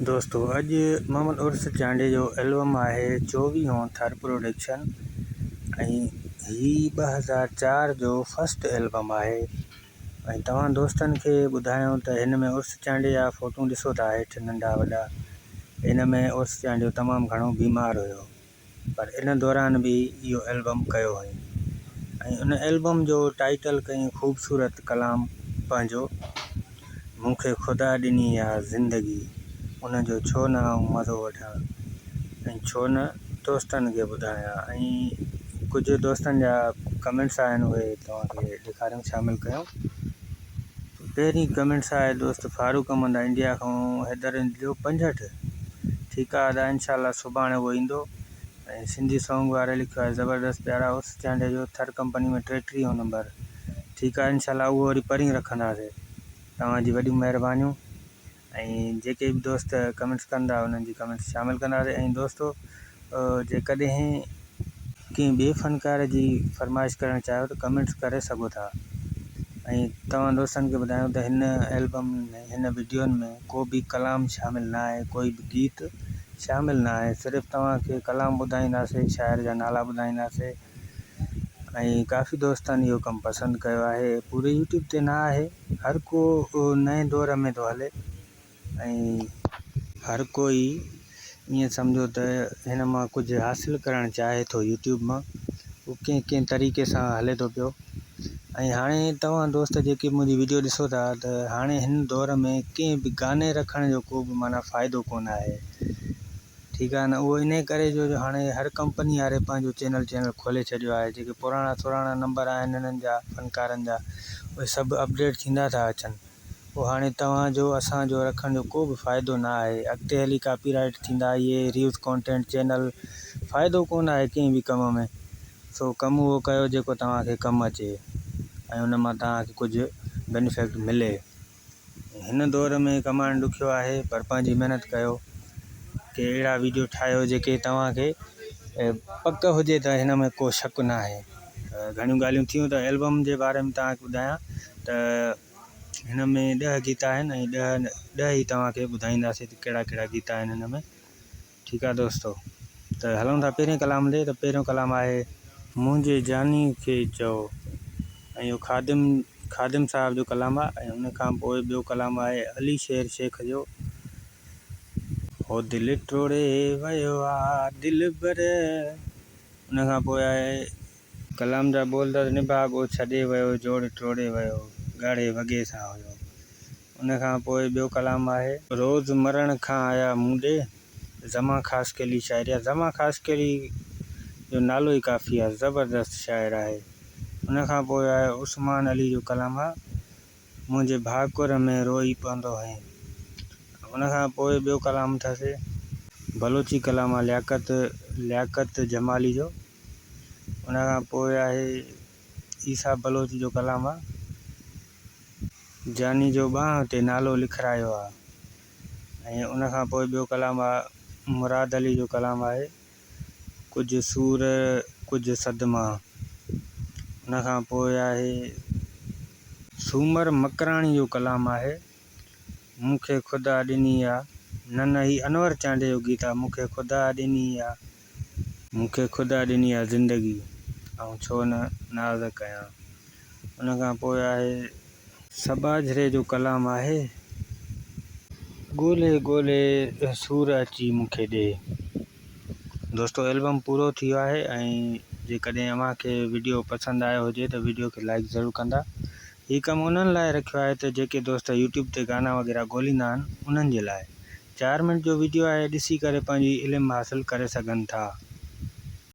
دوستو اڄ محمد عرس چانڊيي جو البم آهي چوويهون ٿر پروڊڪشن ۽ هي 2004 جو فرسٽ البم آهي ۽ توهان دوستن کي ٻڌايون ته هن ۾ عرس چانڊيي جا فوٽو ڏسو ٿا هيٺ ننڍا وڏا ان ۾ عرس چانڊيو تمام گهڻو بيمار هيو. پر ان دوران به اهو البم ڪيو هئائين ۽ ان البم جو ٽائيٽل ڪئين خوبصورت ڪلام پنهنجو مون کي خدا ڏني آ زندگي ان جو ڇو نه آئون مزو وٺان ۽ ڇو نه دوستن کي ٻڌايان ۽ ڪجهه دوستن جا ڪمينٽس آهن اهي توهان کي ڏيکاريون شامل ڪيون. پهرين ڪمينٽس آهي دوست فاروق احمد انڊيا کان حيدر جو 65 ٺيڪ آ ادا انشاء الله سڀاڻي اهو ايندو ۽ سنڌي سونگ واري لکيو آهي زبردست پيارا عرس چانڊيي جو ٿر ڪمپني ۾ ٽيٽيهون نمبر ٺيڪ آ انشاء الله اهو وري پرين رکنداسي توهان جي وڏيون مهربانيون ۽ جيڪي به دوست ڪمينٽس ڪندا انهن جي ڪمينٽس شامل ڪنداسين ۽ دوستو جيڪڏهن ڪنهن ٻئي فنڪار جي فرمائش ڪرڻ چاهيو ته ڪمينٽس ڪري سگهو ٿا ۽ توهان دوستن کي ٻڌايون ته هن البم ۾ هن وڊيون ۾ ڪو به ڪلام شامل نه آهي ڪوئي به گيت شامل نه آهي صرف توهان کي ڪلام ٻڌائينداسين شاعر جا نالا ٻڌائينداسين ۽ ڪافي دوستن اهو ڪم پسند ڪيو آهي پوري يوٽيوب تي نه آهي هر ڪو نئين دور ۾ ٿو هلي ۽ هر ڪوئي ائين سمجهو ته هن مان ڪجهه حاصل ڪرڻ چاهي ٿو يوٽيوب مان هو ڪنهن ڪنهن طريقي سان هلي ٿو پيو ۽ هاڻي توهان دوست جيڪي منهنجي ويڊيو ڏسو ٿا ته هاڻي هن دور ۾ ڪنهن به گاني رکڻ جو ڪو به معنيٰ فائدو ڪونه آهي ٺيڪ آهي نه اهو انهي ڪري جو هاڻي هر ڪمپني واري پنهنجو چينل چينل کولي ڇڏيو آهي جيڪي پراڻا سراڻا نمبر آهن انهن جا فنڪارن جا اهي سڀ اپڊيٽ ٿيندا ٿا اچن پوء هاڻي توهان جو اسان جو رکڻ جو ڪو به فائدو نه آهي اڳتي هلي ڪاپي رائيٽ ٿيندا اهي ريوز ڪانٽينٽ چينل فائدو ڪونه آهي ڪنهن به ڪم ۾ سو ڪم اهو ڪيو جيڪو توهان کي ڪم اچي ۽ ان مان توهان کي ڪجهه بينيفٽ ملي. هن دور ۾ ڪمائڻ ڏکيو آهي پر پنهنجي محنت ڪيو ڪي اهڙا ويڊيو ٺاهيو جيڪي توهان کي پڪ هجي ته هن ۾ ڪو شڪ نه آهي ته گهڻيون ڳالهيون ٿيون ته البم جي باري ۾ توهان کي ٻڌايان ته هن ۾ ڏهه گيت آهن ۽ ڏهه ئي توهان کي ٻڌائينداسين ته ڪهڙا ڪهڙا گيت آهن هن ۾ ٺيڪ آ دوستو ته هلون ٿا پهرين ڪلام تي ته پهريون ڪلام آهي. منهنجي جاني کي چئو ۽ اهو خادم خادم صاحب جو ڪلام آ ۽ ان کان پوء ٻيو ڪلام آهي علي شير شيخ جو. هو دل ٽوڙي ويو آ دلبر ان کان پوء آهي. ڪلام جا ٻول ته نڀاڳو ڇڏي ويو جوڙ ٽوڙي ويو ڳاڙهي وڳي سان هيو ان کان پوء ٻيو ڪلام آهي. روز مرڻ کان آيا مون ڏي. زمان خاصخيلي شاعري آهي زمان خاصخيلي جو نالو ئي ڪافي آهي زبردست شاعر آهي ان کان پوء آهي عثمان علي جو ڪلام آهي منهنجي ڀاڪر ۾ روئي پوندو هئين ان کان پوء ٻيو ڪلام اٿس. بلوچي ڪلام آهي لياقت لياقت جمالي جو. ان کان پوء آهي عيسيٰ بلوچ جو ڪلام آ. جاني جو ٻانهن تي نالو لکرايو آ ۽ ان کان پوء ٻيو ڪلام آ مراد علي جو ڪلام آهي ڪجهه سور ڪجهه صدما ان کان پوء آهي سومر مڪراڻي جو ڪلام آهي مون کي خدا ڏني آ نه نه هي انور چانڊيي جو گيت آ مون کي خدا ڏني آ. مون کي خدا ڏني آ زندگي، آئون ڇو نه ناز ڪيان. ان کان پوء آهي. سٻاجهري جو ڪلام آهي. ڳولي ڳولي سور اچي مون کي ڏي. دوستو البم پورو ٿي ويو آهي ۽ جيڪڏهن اوهان کي وڊيو پسند آيو هجي ته وڊيو کي لائيڪ ضرور ڪندا. هي ڪم انهن لاء رکيو آهي ته جيڪي دوست يوٽيوب تي گانا وغيره ڳوليندا آهن انهن جي لاء. چار منٽ جو وڊيو آهي ڏسي ڪري پنهنجي علم حاصل ڪري سگهن ٿا.